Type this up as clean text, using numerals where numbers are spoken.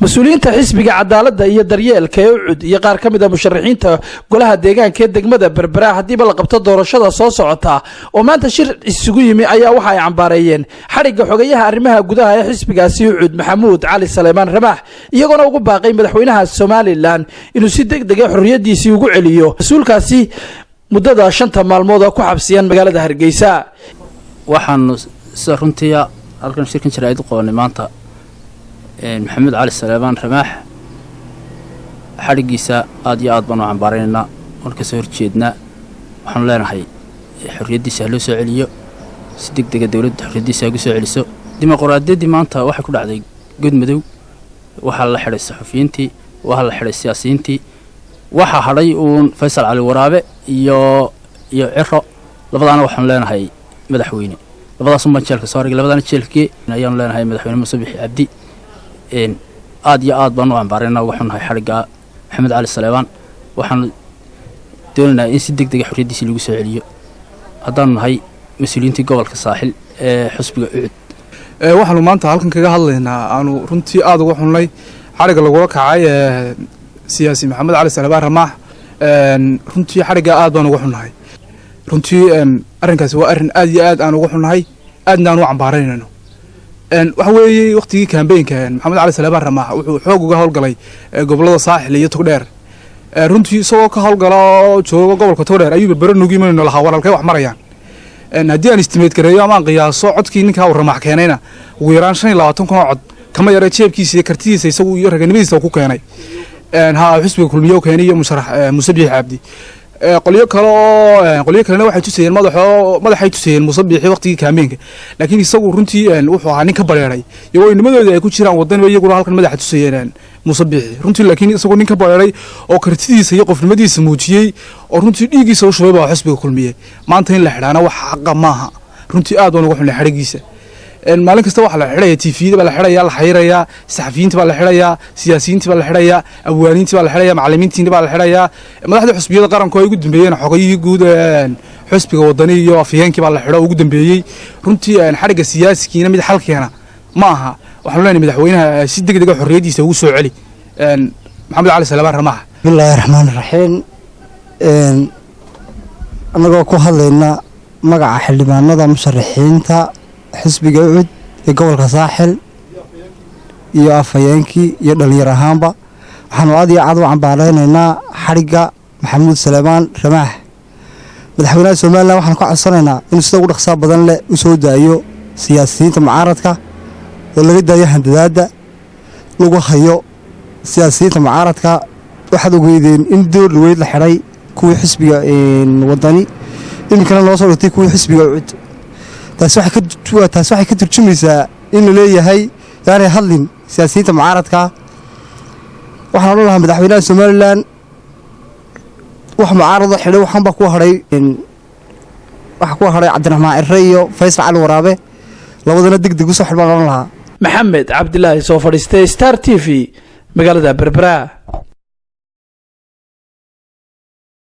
Mas-uuliyiinta Xisbiga Cadaaladda iyo Daryeelka ee UCID iyo qaar ka mid a musharaxiinta golaha deegaanka ee degmada Berbera haddiiba la qabto doorashada soo socota oo maanta shir isugu yimi ayaa waxa ay cambaareeyeen xadhigga xogayaha arrimaha gudaha ee xisbigaasi UCID, Maxamuud Cali Saleymaan Ramaax, iyagoona ugu baaqay madaxweynaha Somaliland inuu si deg dega xorriyadiisii ugu celiyo mas-uulkaasi muddada 5ta maalmood oo ku xabsiyan magaalada Hargeysa. Waxaanu sida runtii halkan shirkan jaraa'id u qabanay maanta Maxamuud Cali Saleebaan Ramaax xadhiggiisa aad iyo aad baanu cambaaraynaynaa oon kasoo horjeednaa. Waxaanu leenahay xorriyaddiisa ha loo soo celiyo si deg dega, dowladda xorriyaddiisa hagu soo celiso. Dimuqraadiyaddii maanta waxay ku dhacday god madow. Waxaa la xidhay saxufiyiintii, waxaa la xidhay siyaasiyiintii, waxaa hadhay uun Faysal Cali Waraabe iyo Ciro. Labadaana waxaanu leenahay, madaxweyne, labadaasun baan jeelka soo argay, labadaana jeelkee ayaanu leenahay. Madaxweyne Muuse Bixi Cabdi, aad iyo aad baan u cambaarayna uga xunnahay xadhigga Maxamed Cali Saleebaan. Waxaanu doonaynaa in si deg dega xorriyaddiisii lagu soo celiyo haddaanu nahay mas-uuliyiintii gobolka Saaxil ee xusbiga UCID. Waxaanu maanta halkan kaga hadlaynaa aanu runtii aada uga xunnay xadhigga lagula kacay siyaasi Maxamed Cali Salebaan Ramaax. Runtii xadhigga aad baan uga xunnahay. Runtii arrinkaasi waa arrin aad iyo aad aan uga xunnahay, aadna aan u cambaaraynayno. Waxa weeye waqtigii campaignka Maxamed Cali Salebaan Ramaax wuxuu xoog uga howlgalay gobolada Saaxil iyo Togdheer. Runtii isagoo ka howlgala oo jooga gobolka Togdheer ayuu Berbera nugu imanayno lahaa, war halkay wax marayaan? Haddii aan estimate gareeyo ama aan qiyaaso codkii ninkaa uu Ramaax keenayna, ugu yaraan 25,000 oo cod kama yara jeebkiisa iyo kartidiisa isagu iyo raganimadiisa ku keenay, ha xisbiga Kulmiye u keenay iyo musharax Muuse Biixi Cabdi. Qolyo kale oo qolyo kalena waxay tusayeen madaxoo madaxay tusayeen Muuse Biixi waqtigii campaignka, laakiin isagu runtii wuxuu ahaa nin ka bareeray, iyagoo nimadoodii ay ku jiraan wadaniba iyaguna halkan madaxa tusayeen Muuse Biixi runtii, laakiin isagu nin ka bareeray oo kartidiisa iyo qofnimadiisa muujiyey oo runtii dhiiggiisa u shubay baa xisbiga Kulmiye. Maanta in la xidhaana wax xaqa maaha. Runtii aad baan uga xunay xadhigiisa. Maalin kasta waxaa la xidhaya TVda baa la xidhayaa, la xayirayaa, saxafiyiinta baa la xidhayaa, siyaasiyiinta baa la xidhayaa, abwaaniinta baa la xidhayaa, macallimiintiina baa la xidhayaa, madaxda xusbiyada qaranku ay ugu dambeeyeen xogayihii guud xusbiga Wadani iyo afhayeenkii baa la xidho ugu dambeeyey. Runtii xadhigga siyaasigiina mid xalkeena ma aha. Waxaanu leenahay, madaxweynaha si deg dega xorriyaddiisa ugu soo celi Maxamed Cali Salebaan Ramaax. Bismillaahi raxmaani raxiim. Annagoo ku hadlayna magaca xildhibaanada musharaxiinta xisbiga UCID ee gobolka Saaxil iyo afhayeenkii iyo dhalinyar ahaanba, waxaanu aad iyo aad u cambaalaynaynaa xadhigga Maxamuud Saleebaan Ramaax. Madaxweynaha Somaliland waxaanu ka codsanaynaa inuu sida ugu dhaqsaa badan leh u soo daayo siyaasiyiinta mucaaradka oo laga daayo handadaadda lagu hayo siyaasiyiinta mucaaradka. Waxaad ogeydeen in door dhaweyd la xidhay kuwii xisbiga Wadani, iminkana loo soo dhigtay kuwii xisbiga UCID. Taasi waxay ka turjumaysaa in la leeyahay yaanay hadlin siyaasiyiinta mucaaradka. Waxaan odhan lahaa madaxweynaha Somaliland, wax mucaarado xidhay waxaanbaa ku hadhay, waxaa ku hadhay Cabdiraxmaan Cire iyo Faysal Cali Waraabe. Labadana deg deg usoo xidh baan odhan lahaa. Maxamed Cabdilaahi soo fadhiistay, Star TV, magaalada Berbera.